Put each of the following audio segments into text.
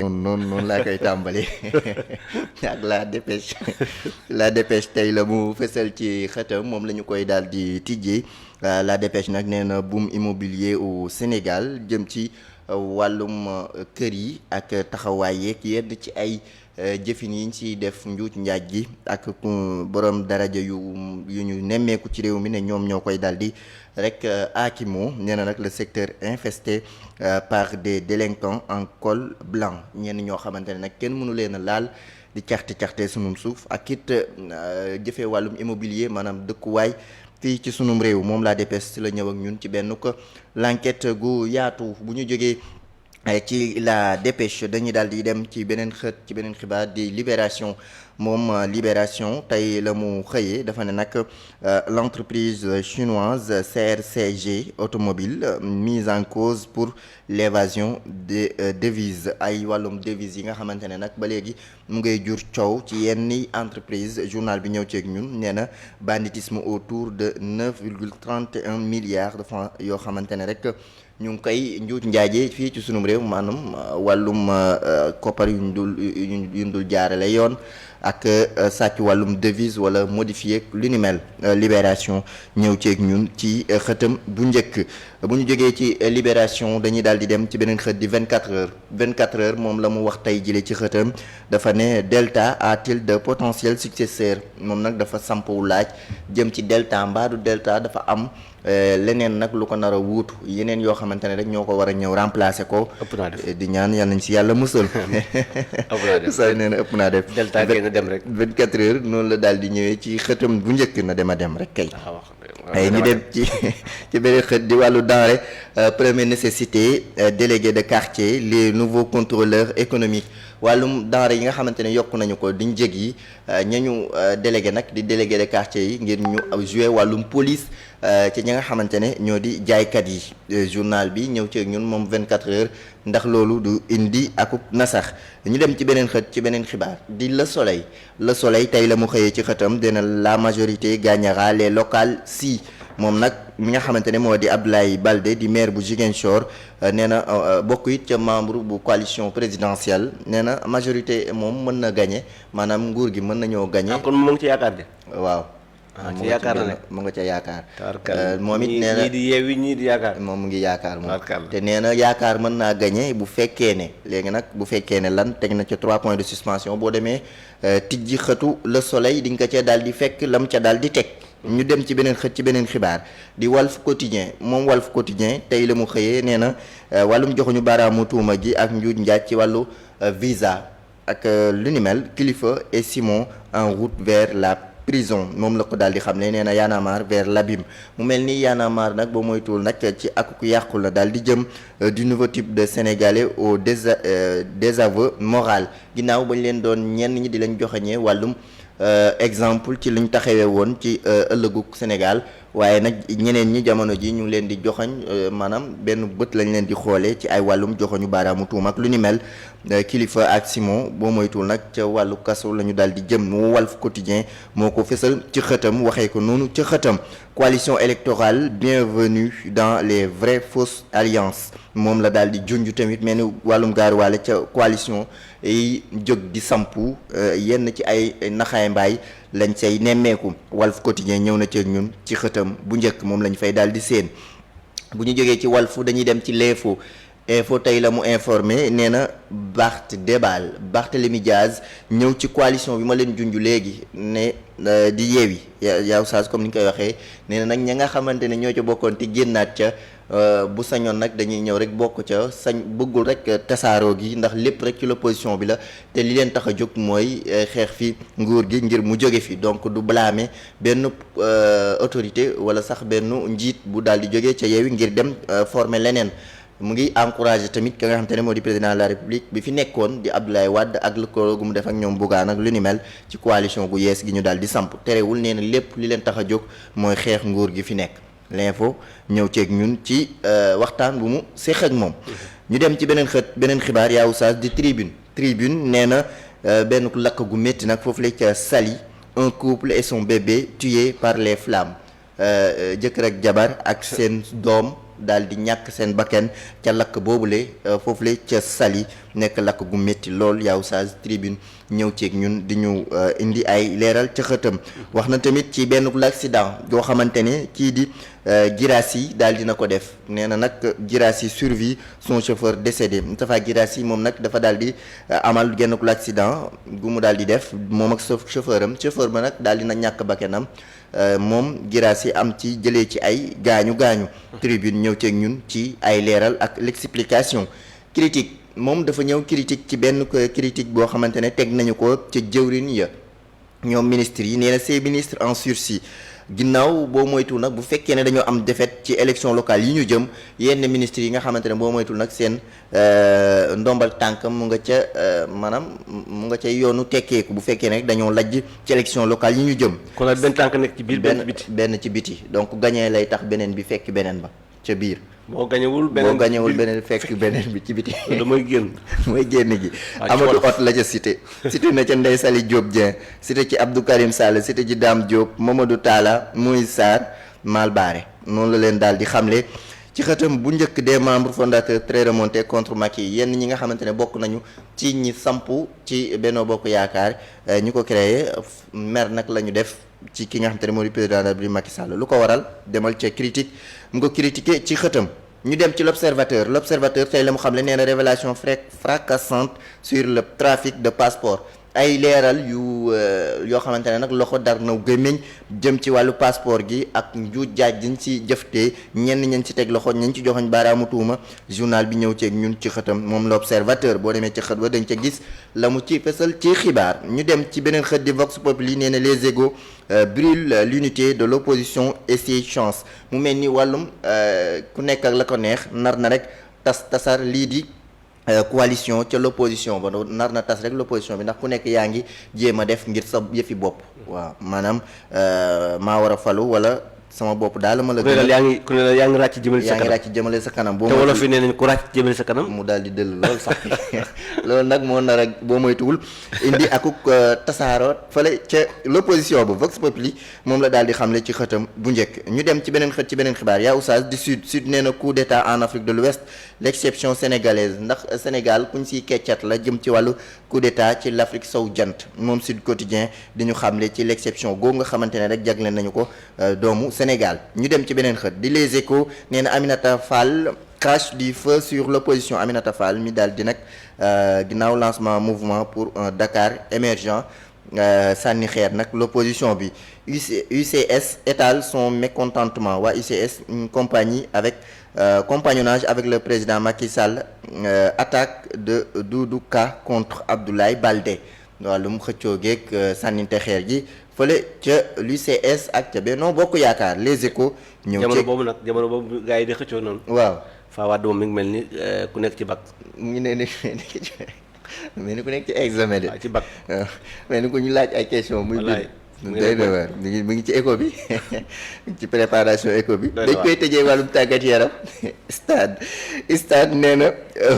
noonu laa koy tàmbali ak la dépêche tey la mu fësal ci xëtam moom la ñu koy daal di tijjee la dépêche nag nee na boom immobilier au Sénégal jëm ci wàllum kër yi ak taxawaay yeeg yenn ci ay jëfin yi ñu ciy def njuuj njaaj gi ak borom daraja yu ñu nemmeeku ci réew mi ne ñoom ñoo koy daal di rek aakimoo nee na nag le secteur infesté par des délinquants en col blanc ñenn ñoo xamante ne nag kenn mënu leen a laal di caxte sunum suuf ak it jëfee wàllum immobilier maanaam dëkkuwaay fii ci sunum réew moom la dépêche ci la ñëw ak ñun ci benn ko l'enquête gu yaatu bu ñu jógee ci la dépêche dañuy daal di dem ci beneen xët ci beneen xibaar di Libération moom Libération tey la mu xëyee dafa ne nag l'entreprise chinoise CRCG automobile mise en cause pour l'évasion des devises ay wàllum devises yi nga xamante ne nag ba léegi mu ngay jur coow ci yenn entreprise journal bi ñëw ceeg ñun nee na banditisme autour de 9,31 milliards de francs yoo xamante ne rek ñu ngi koy njuuj njaaje fii ci sunum réew maanaam wàllum koppar yuñ dul jaarale yoon ak sàcc wàllum devise wala modifié lu ni mel Libération ñëw ceeg ñun ci xëtam bu njëkk bu ñu jógee ci Libération dañuy daal di dem ci beneen xët di 24 heures moom la mu wax tey jëlee ci xëtam dafa ne Delta a-t-il de potentiels successeurs moom nag dafa sampu laaj jëm ci Delta mbaadu Delta dafa am leneen nag lu ko nar a wuutu yeneen yoo xamante ne rek ñoo ko war a ñëw remplacer ko. ëpp naa def di ñaan yàlla nañ si yàlla musal. ëpp naa def sa nee na ëpp naa def. Delta kay na dem rek. 24 heures noonu la daal di ñëwee ci xëtam bu njëkk na dem a dem rek kay. ay ñu dem ci beneen xët di wàllu denrée première nécessité délégué de quartier les nouveaux contrôleurs économiques wàllum denrée yi nga xamante ne yokk nañu ko di njëg yi ñañu délégué nag di délégué de quartier yi ngir ñu jouer wàllum police ci ñi nga xamante ne ñoo di jaaykat yi journal bi ñëw ci ñun moom 24 heures ndax loolu du indi akub nasax ñu dem ci beneen xët ci beneen xibaar di Le Soleil tey la mu xëyee ci xëtam dina la majorité gagnera les locales si moom nag mi nga xamante ne moo di Abdoulaye Baldé di maire bu Ziguinchor nee na bokk it ca membre bu coalition présidentielle nee na majorité moom mën na gagné maanaam nguur gi mën nañoo gagné. kon mu ngi ci yaakaar de. waaw. ci yaakaar na ne mu nga ca yaakaar. moom it nee na ñii di yeewi ñii di yaakaar. moom mu ngi yaakaar moom te nee na yaakaar mën naa gagné bu fekkee ne léegi nag bu fekkee ne lan teg na ca 3 points de suspension boo demee tijji xëtu Le Soleil di nga ko ca daal di fekk lam ca daal di teg. ñu dem ci beneen xët ci beneen xibaar di Walf Quotidien moom Walf Quotidien tey la mu xëyee nee na wàllum joxuñu baaraamu tuuma gi ak njuuj njaaj ci wàllu visa ak lu ni mel Kilifeu et Simon en route vers la prison moom la ko daal di xam ne nee na Y'en a marre vers l'abîme mu mel ni Y'en a marre nag ba moytuwul nag ci ak ku yàqu la daal di jëm du nouveau type de sénégalais au désaveu moral ginnaaw bañ leen doon ñenn ñi di leen joxeñee wàllum exemple ci luñ taxawee woon ci ëllëgu Sénégal waaye nag ñeneen ñi jamono ji ñu ngi leen di joxañ maanaam benn bët lañ leen di xoolee ci ay wàllum joxañu baaraamu tuuma ak lu ni mel Kilifeu ak Simon boo moytuwul nag ca wàllu kaso la ñu daal di jëm mu Walf Quotidien moo ko fësal ci xëtam waxee ko noonu ci xëtam coalition électorale bienvenue dans les vraies fausses alliances moom la daal di junj tamit mel ni wàllum gaaruwaale ca coalition yi jóg di sampu yenn ci ay naxaay mbaay lañ say nemmeeku Walf Quotidien ñëw na ci ñun ci xëtam bu njëkk moom lañ fay daal di seen bu ñu jógee ci Walf dañuy dem ci l'info tey la mu informé nee na Barthélémy Diaz ñëw ci coalition bi ma leen junj léegi ne di yeewi yaw saas comme ni ñu koy waxee nee na nag ña nga xamante ne ñoo ca bokkoon te génnaat ca bu sañoon nag dañuy ñëw rek bokk ca bëggul rek tasaaroo gi ndax lépp rek ci l'opposition bi la te li leen tax a jóg mooy xeex fi nguur gi ngir mu jóge fi donc du blâmer benn autorité wala sax benn njiit bu daal di jóge ca yeewi ngir dem former leneen mu ngi encouragé tamit ka nga xam te ne moo di président de la république bi fi nekkoon di Abdoulaye Wade ak lëkkaloo gu mu def ak ñoom Bougane ak lu ni mel ci coalition gu yees gi ñu daal di samp terewul nee na lépp li leen tax a jóg mooy xeex nguur gi fi nekk l'info ñëw ceeg ñun ci waxtaan bu mu séq ak moom. ñu dem ci beneen beneen xibaar yaa oustaz di tribune nee na benn lakk gu métti nag foofu la ca Saly un couple et son bébé tués par les flammes jëkkër ak jabar ak seen doom daal di ñàkk seen bakkan ca lakk boobule foofule ca Saly nekk lakk gu métti lool yaa Oustaz Tribune ñëw ceeg ñun di ñu indi ay leeral ca xëtam wax na tamit ci benn accident yoo xamante ne kii di Guirassy daal dina ko def nee na nag Guirassy survit son chauffeur décédé Moustapha Guirassy moom nag dafa daal di amal genn accident gu mu daal di def moom ak chauffeur ba nag daal dina ñàkk bakkanam moom Guirassy am ci jëlee ci ay gaañu Tribune ñëw ceeg ñun ci ay leeral ak l'explication critique moom dafa ñëw critique ci benn critique boo xamante ne teg nañu ko ca jëwrin ya ñoom ministres yi nee na ces ministres en sursis ginnaaw boo moytu nag bu fekkee ne dañoo am défaite ci élection locale yi ñu jëm yenn ministres yi nga xamante ne boo moytul nag seen ndombal tànk mu nga ca maanaam mu nga ca yoonu tekkeeku bu fekkee ne rek dañoo lajj ci élection locale yi ñu jëm. kon nag benn tànk nekk ci biir benn ci biti benn ci biti donc gagné lay tax beneen bi fekk beneen ba ca biir. boo gañewul beneen fekk beneen bi ci biti. mooy génn. mooy génn gi. Amadou Hott la ca cité. cité na ca Ndeye Saly Diop Dieng cité ci Abdou Karim Sall cité ci Dame Diop Mamadou Talla Moïse Sarr Malbaré noonu la leen daal di xamle ci xëtam bu njëkk des membres fondateurs très remontés contre Macky yenn ñi nga xamante ne bokk nañu ci ñi sampu ci Benno Bokk Yaakaar ñu ko créé mer nag la ñu def ci ki nga xamante ne moo di président de la République Macky Sall lu ko waral demal ca critique mu ko critiqué ci xëtam. ñu dem ci l'observateur tey la mu xam le nee na révélation fracassante sur le trafic de passeport ay leeral yoo xamante ne nag loxo dar na gémmiñ jëm ci wàllu passeport gi ak njuuj jaaj diñ ci jëftee ñenn ci teg loxo ñañ ci joxoñ baaraamu tuuma journal bi ñëw ceeg ñun ci xëtam moom l'observateur boo demee ci xët ba dañ ca gis la mu ci fesal ci xibaar ñu dem ci beneen xët di Vox Populi nee na les égos brûle l'unité de l'opposition et ses chances mu mel ni wàllum ku nekk ak la ko neex nar na rek tasar lii di coalition ca l'opposition ba nar na tas rek l'opposition bi ndax ku nekk yaa ngi jéem a def ngir sa yëfi bopp waaw maanaam maa war a falu wala sama bopp daal ma la. ku ne la yaa ngi ràcc jëmale sa kanam. te wolof fi nee nañ ku ràcc jëmale sa kanam. mu daal di dëll lool sax loolu nag moo nar a boo moytuwul indi akuk tasaaroo fële ca l'opposition ba Vox Populi moom la daal di xamle ci xëtam bu njëkk ñu dem ci beneen xët ci beneen xibaar yaa Oustaz du sud nee na coup d'état en Afrique de l'Ouest l'exception sénégalaise ndax Sénégal kuñ siy keccat la jëm ci wàllu coup d'état ci l'Afrique sowu jant moom Sud Quotidien di ñu xamle ci l'exception googu nga xamante ne rek jagle nañu ko doomu Sénégal ñu dem ci beneen xët di Les Échos nee na Aminata Fall crache du feu sur l'opposition Aminata Fall mi daal di nag ginnaaw lancement mouvement pour un Dakar émergent sànni xeer nag l'opposition bi UCS étale son mécontentement waa UCS une compagnie avec compagnonnage avec le président Macky Sall attaque de Doudou Ka contre Abdoulaye Baldé wàllu mu xëccoo geeg sànninte xeer gi fële ca l'UCS ak ca Benno Bokk Yaakaar Les Échos ñëw jamono boobu gars yi di xëccoo noonu waaw Faa Wade moom mi ngi mel ni ku nekk ci bac mu ngi ne mel ni ku nekk ci examen de ci bac mel ni ku ñu laaj ay question muy bind mu ngi ci éco bi ci préparation éco bi dañ koy tëjee wàllum tàggat yaram stade nee na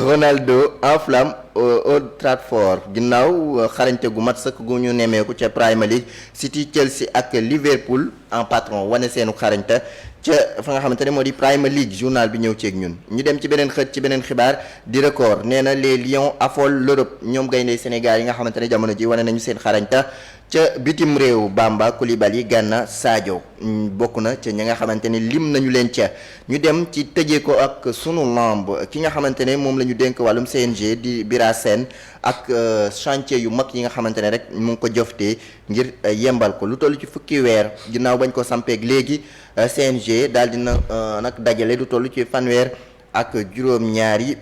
Ronaldo enflamme Old Trafford ginnaaw xarañte gu mat sëkk gu ñu nemmeeku ca Premier League City Chelsea ak Liverpool en patron wane seenu xarañte ca fa nga xamante ne moo di Premier League journal bi ñëw ceeg ñun ñu dem ci beneen xët ci beneen xibaar di record nee na les Lions affolent l'Europe ñoom gaynde Sénégal yi nga xamante ne jamono ji wane nañu seen xarañta ca bitim réew Bamba Koulibaly Gana Sadio bokk na ca ñi nga xamante ne lim nañu leen ca ñu dem ci tëjee ko ak sunu lamb ki nga xamante ne moom la ñu dénk wàllum CNG di Bira Sène ak chantier yu mag yi nga xamante ne rek mu ngi ko joftee ngir yembal ko lu toll ci fukki weer ginnaaw bañ ko sampeeg léegi CNG daal dina nag dajale lu toll ci fanweer ak juróom-ñaari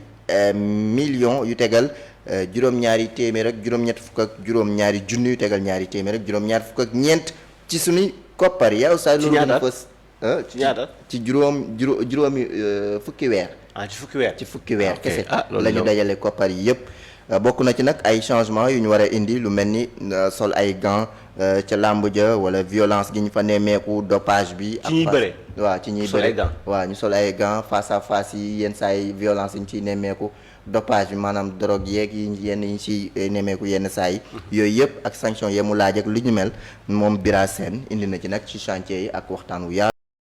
millions yu tegal juróom-ñaari téeméer ak juróom-ñett fukk ak juróom-ñaari junni yu tegal ñaari téeméer ak juróom-ñaar fukk ak ñeent ci suñuy koppar yow saa loolu ci ñaata ci juróomi fukki weer ci fukki weer kese la ñu dajale koppar yi yëpp bokk na ci nag ay changement yu ñu war a indi lu mel ni sol ay gants ca làmb ja wala violence gi ñu fa nemmeeku dopage bi ci ñuy bëre waaw ci ñuy bëre waaw ñu sol ay gants face à face yi yenn saa yi violence yi ñu ciy nemmeeku dopage bi maanaam drogue yeeg yi yenn yi ci nemmeeku yenn saa yi yooyu yëpp ak sanction yee mu laaj ak lu ñu mel moom Bira Sène indi na ci nag ci chantier yi ak waxtaan wu yaa